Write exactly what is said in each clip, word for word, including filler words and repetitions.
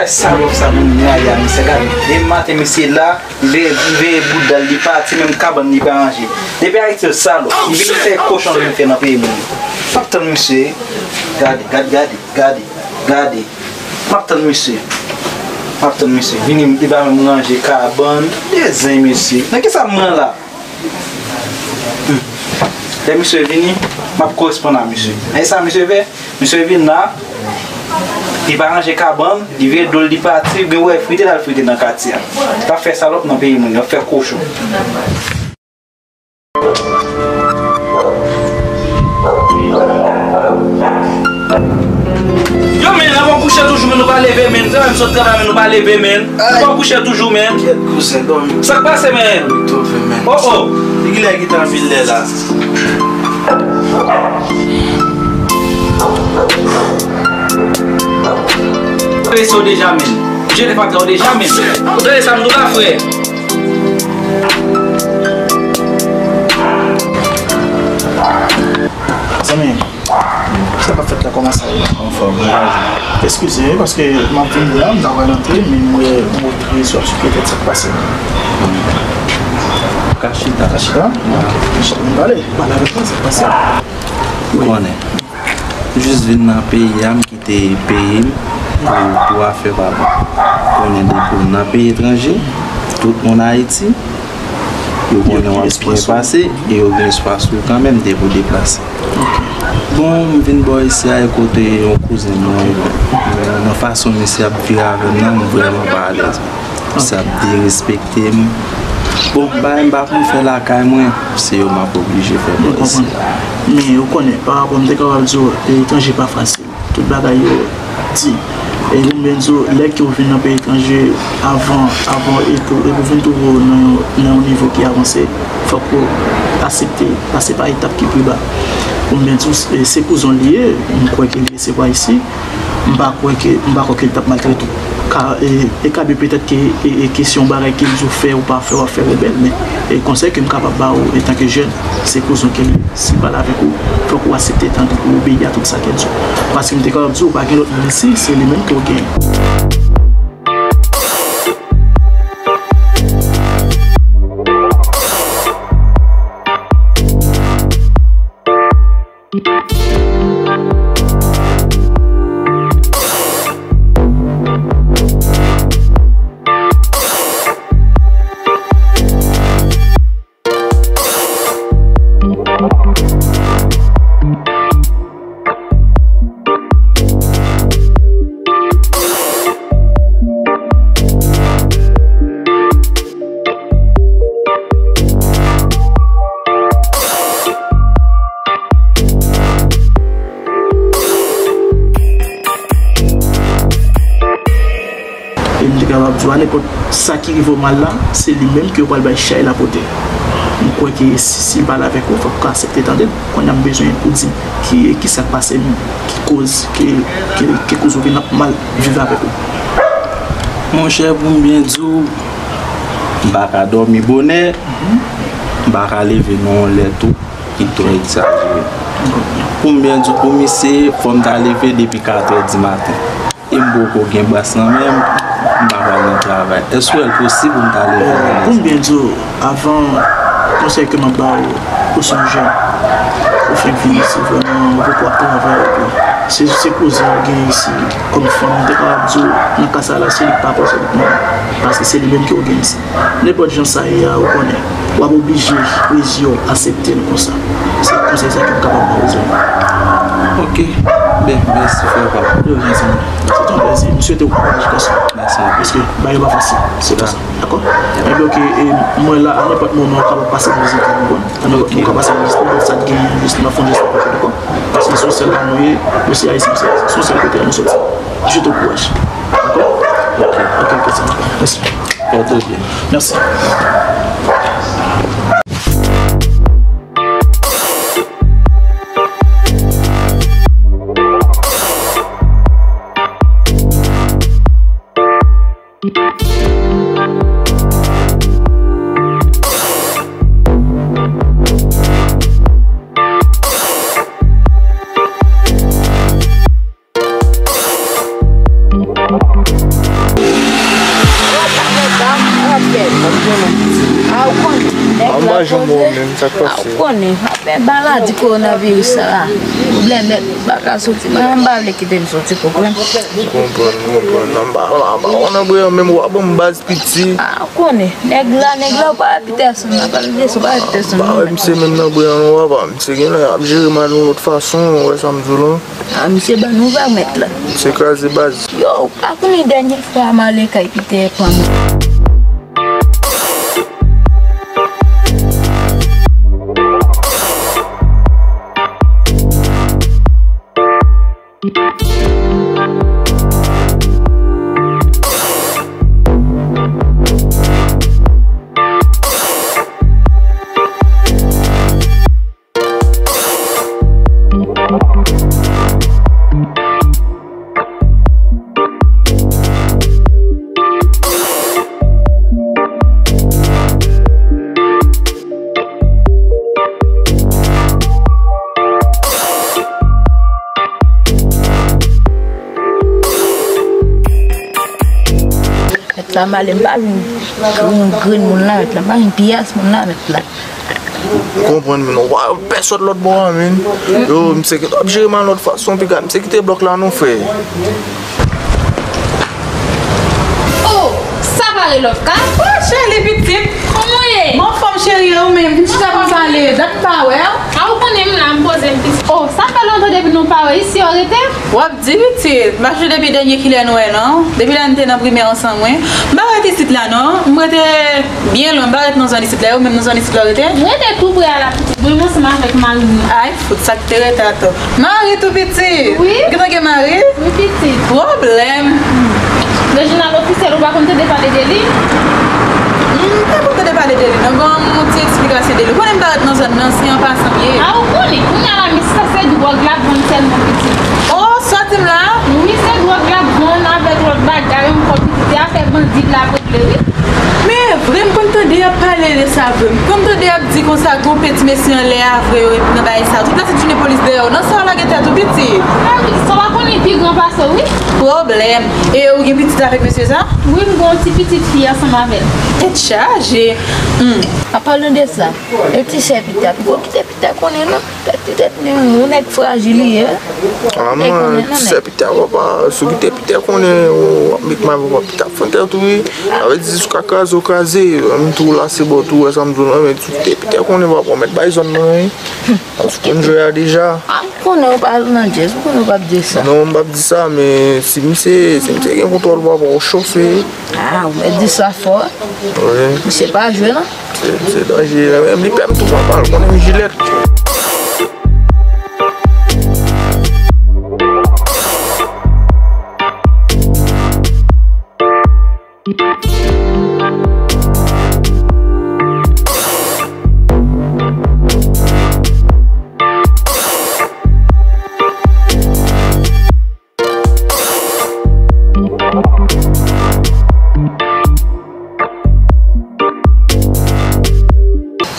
Salòp sa moun nan ye a, mesye, gade. Depi maten, mesye la, li veye, li veye bouda l, li pati, menm kabann li pa ranje. Depi Ayiti, salòp. Li vin fè kochon li fè nan peyi moun. M ap tann misye. Gade, gade, gade, gade, gade. M ap tann misye. M ap tann misye. Vini, li pa menm ranje kabann. De zen, mesye. Nan kisa m pran la? Hmm. Lè misye vini, m ap koresponn a misye. E sa misye fè? Misye vin la, li pa ranje kabann, li vire do l, li pati, gen wè frite l al frite nan katye a. L ap fè salòp nan peyi moun, l ap fè kochon. Yo, men, n ap kouche toujou, men nou pa leve, men. Se menm sot travay, men nou pa leve, men. Nou pa kouche toujou, men. Kèt kouzen, dòmi. Sa k pase, men? Twò fè, men. Oh, oh. Li genlè gentan vin lè la. Prese w deja, men. Jete fatra w deja, men. Ou tande sa m di w la, frè? Zanmi, sa k ap fèt la, kòman sa ye? Anfòm, wi. Eskize, wi, paske m ap vini la, m ta pral antre, men m wè m wè w ap sou pye tèt, sa k pase? Ka chita. Ka chita? Ok. Chita, nou pale. Pale avèk mwen, sa k pase? Ou konnen. Jis vin nan peyi a, m kite peyi m pou, pou afè papa. Konnen depi w nan peyi etranje, tout moun Ayiti, yo konnen w ap byen pase e yo gen espwa sou ou kanmenm depi w deplase. Bon, m vin bò isi a e kote yon kouzen mwen, nan fason misye ap vire avè m nan, m vrèman pa alèz. Misye ap derespekte m. Bon, bagay m pa konn fè lakay mwen, se yo m ap oblije fè bò isi a. Men ou konnen, pa rapò m te kapab di w, etranje pa fasil. Tout bagay yo di. E pou m byen di w, lè ke w vin nan peyi etranje, avan, avan, e pou, e pou vin twouve w nan yon, nan yon nivo ki avanse, fòk ou aksepte pase pa etap ki pi ba. Pou m byen di w, se, se kouzen w li ye, m kwè ke li resevwa isi, m pa kwè ke, m pa kwè ke l t ap maltrete w. Ka, e, e ka byen petèt ke, e, e kesyon bagay ke l di w fè ou pa fè, w ap fè rebèl, men, e, konsèy ke m kapab ba w, etanke jèn, se kouzen w ke li ye. Si l pale avèk ou, fòk ou aksepte tande, ou obeyi a tout sa ke l di w. Paske m te kapab di w, ou pa gen lòt moun isi, se li menm ke w genyen. E m te kapab di w, a nenpòt sa ki rive w mal la, se li menm ke yo pral bay chay la pote. M kwè ke si, si l pale avèk ou, fòk ou ka aksepte tande l. Kounye a m bezwen pou di m ki, ki sa k pase m, ki koz, ki, ki, ki koz ou vin ap mal viv avèk ou. Monchè, pou m byen di w, m pa ka dòmi bonè, m pa ka leve nan yon lè tou ki twò egzajere. Pou m byen di w, pou misye, fò m ta leve depi katrè di maten. E m poko gen bras nan men m, m pa pral nan travay. Èske w wè l posib pou m ta leve nan lè sa? Pou m byen di w, avan konsèy ke m ap ba w, ou se yon jèn, ou fenk vin isi, vrèman, ou poko ap travay, epi se, se koze w gen isi kòm fanm, m te kapab di w, nan ka sa la, se li k pa poze l, paske se li menm ke w gen isi. Nenpòt jan sa ye a, ou konnen, w ap oblije rezi w, aksepte l konsa. Se konsèy sa ke m kapab ba w, zanmi. Ok. Ben, mèsi, frè pa m. De rien, zanmi. Se te yon plèzi. M swete w kouraj, gason. Mèsi anpil. Paske bagay yo pa fasil. Se konsa. Dakò? Ebyen, ok, e mwen la, a nenpòt moman, w kapab pase vizite m, ou konprann? A nenpòt moman, w ka pase vizite m, sa k genyen, jis, n ap fè yon jès, dakò? Paske se yon sèl pa nou ye, nou se Ayisyen, se, se yon sèl kote a nou soti. M swete w kouraj. Dakò? Ok. Ok, ok, zanmi. Mèsi. Pòte w byen. Mèsi. Sa k pase? Ou konnen, apre maladi kowonaviris sa la, pwoblèm nèt, m pa ka soti, mwen menm m pa vle kite m soti, konprann? M konprann, m konprann. Nan m pa, m pa, m pa wè nan bri an menm, w ap ban m baz piti. A, ou konnen, nèg la, nèg la, ou pa wè Peterson la, pa vle desann, pa wè Peterson. M pa wè misye menm nan bri an non, papa. Misye genlè ap jere mal yon lòt fason, ou wè sa m di w lan. A, misye ban nou vèmèt la. Misye kraze baz. Yo, ou pa konnen dènye fwa m ale kay Peter pran mwen. Mèt la m ale, m pa vin yon grenn moun la, mèt la, m pa vin piyas moun la, mèt la. Ou konprann, men non, pa pèsòn lòt bò a, men. Yo, misye gentan ap jere mal lòt fason, piga, misye kite blòk la non, frè. Oh, sa pare lòt ka? Oh, cheri pitit. Kòman w ye? M anfòm, cheri, e ou menm? Vin chita pou n pale, dat m pa wè w. A, ou konnen m la, m poze m pitit. Oh, sa fè lontan depi nou pa wè, isi w rete? W ap di pitit, m pa chonje depi dènye kilè nou wè non. Depi lè n te nan primè ansanm, wi. M pa ret isit la non. M rete byen lwen, m pa ret nan zòn isit la. E ou menm nan zòn isit la w rete? M rete tou pre a la pitit. Mwen menm ansanm avèk mari m. Ay, fout, sa k te rete atò. Mari tou pitit? Wi. Ou gentan gen mari? Wi, pitit. Pwoblèm. Reginald ofisyèl, ou pa konn tande pale de li? M pa konn tande pale de li non. Ban m yon ti eksplikasyon de li. Ou konnen m pa ret nan zòn nan, se an pasan m ye. A, ou konnen. Kounye a la, men si sa se dwòg l ap vann sèlman, pitit. Oh, sa w di m la? Wi, se dwòg l ap vann avèk lòt bagay ankò, pitit. E afè bandi l ap regle, wi. Men vre, m konn tande y ap pale de sa vre. M konn tande y ap di konsa, gon peti mesye anlè a vre, yo nan bagay sa. Tout la se tounen polis dèyè w. Nan sa w lage tèt ou, pitit? A wi, sa w pa konnen pi gran pase w, wi. Pwoblèm. E ou gen pitit avèk mesye sa? Wi, m gon ti pitit fi ansanm avè l. Tèt chaje. Hmm. An palan de sa, e ti sè Pita, poko kite Pita konnen non. Pita, Pita, yon nèg frajil li ye. A, mwen, ti sè Pita, papa, si w kite Pita konnen, w ap met mal, papa, Pita ap fè tèt ou, wi. Sa vle di, si w ka kraze, w kraze. M tou la, se bon, tou, wè sa m di w lan, men si w kite Pita konnen, papa, w mèt bay zòn nan, wi. Paske w konn jwe a deja. A, m konnen w pa nan djèz, m konnen w p ap di sa. Non, m p ap di sa, men si misye, si misye gen kontwòl, papa, w chofe. A, ou mèt di sa fò. Wi. Misye pa jwe, non. Se, se danje, menm li pè m tou, papa, l konnen m jilèt.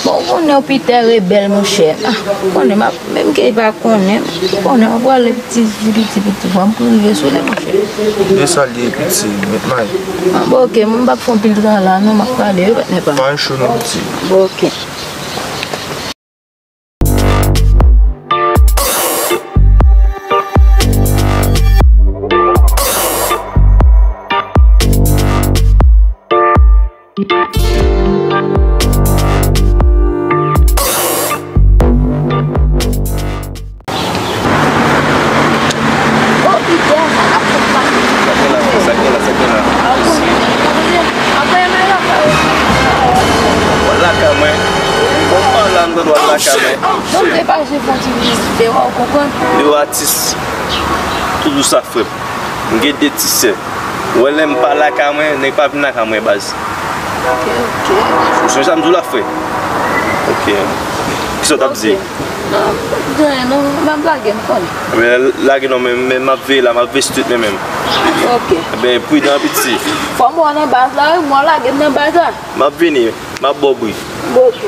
Bon, ou konnen w Pita rebèl, monchè. A, ou konnen m ap, menm ke li pa konnen, ou konnen w ap prale piti, piti, piti, fò m pou rive sou li, monchè. E sa l ye, piti, met may. A, bon, oke, m p ap fè anpil tan la, non, m ap prale, wi, patnè pa m. Pa cho non, piti. Bon, oke. Lakay mwen. Bon, m pa la, m tande w lakay mwen. Bon, m te pase fon ti vizit dewa, ou konprann? Yo atis, toujou sa, frè m. M gen de ti sè. Ou wè lè m pa lakay mwen, nèg pa vin lakay mwen, baz. Ok, ok. Ou sonje sa m di w la, frè? Ok. Kisa w t ap di? Ok. Non, m p ap di anyen, non. M ap lage, m konnen. Men lage non, men, men m ap veye la, m ap veye sou tout men menm. Ok. Ebyen, pridan, piti. Fò m wè w nan baz la, wi, m wè w lage m nan baz la. M ap vini, m ap ba w bri. Bon, ok.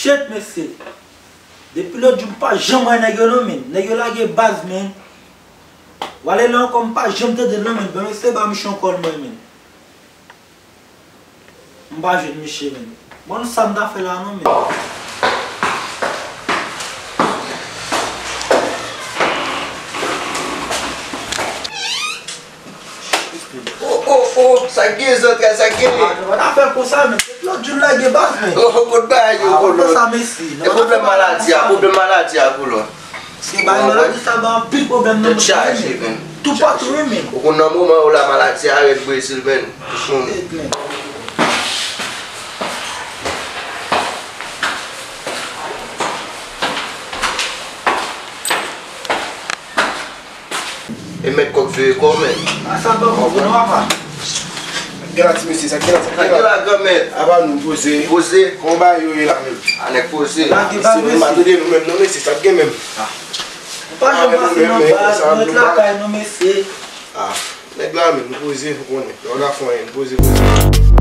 Shit, mesye. Depi lòt jou, m pa janm wè nèg yo non, men. Nèg yo lage baz, men. W ale la ankò, m pa janm tande l non, men. Bon, mesye, ba m chan kòl mwen, men. M pa jwenn misye, men. Bon, sa m ta fè la non, men. Oh, oh, oh, sa k gen, zantray, sa k gen? Ah, nou pa ta fè konsa, men. Lòt jou, lage baz, men. Oh, kot bagay yo, ah, kolon. Sa, mesye. E pwoblèm maladi a, pwoblèm maladi a, kolon. Se bay maladi sa ba anpil pwoblèm nan mond lan, men. Toupatou, wi, men. Ou konn nan moman yo la, maladi a rèd Brezil, men. Shit, men. E mèt kòk veye kò, men. A sa pa bon, non, papa. Sa k gen la, ti mesye, sa k gen la, sa k gen la? Sa k gen la, granmèt? Apa nou poze. Poze? Kòman bagay yo ye la menm? A, nèg poze. Lage baz, mesye. M pa tande nou menm non, mesye, sa k gen menm? Ah. Ou pa janm pase nan baz, nou ret lakay nou, mesye. Ah, nèg la menm, nou poze, ou konnen. Lè w la fè anyen, nou poze, poze.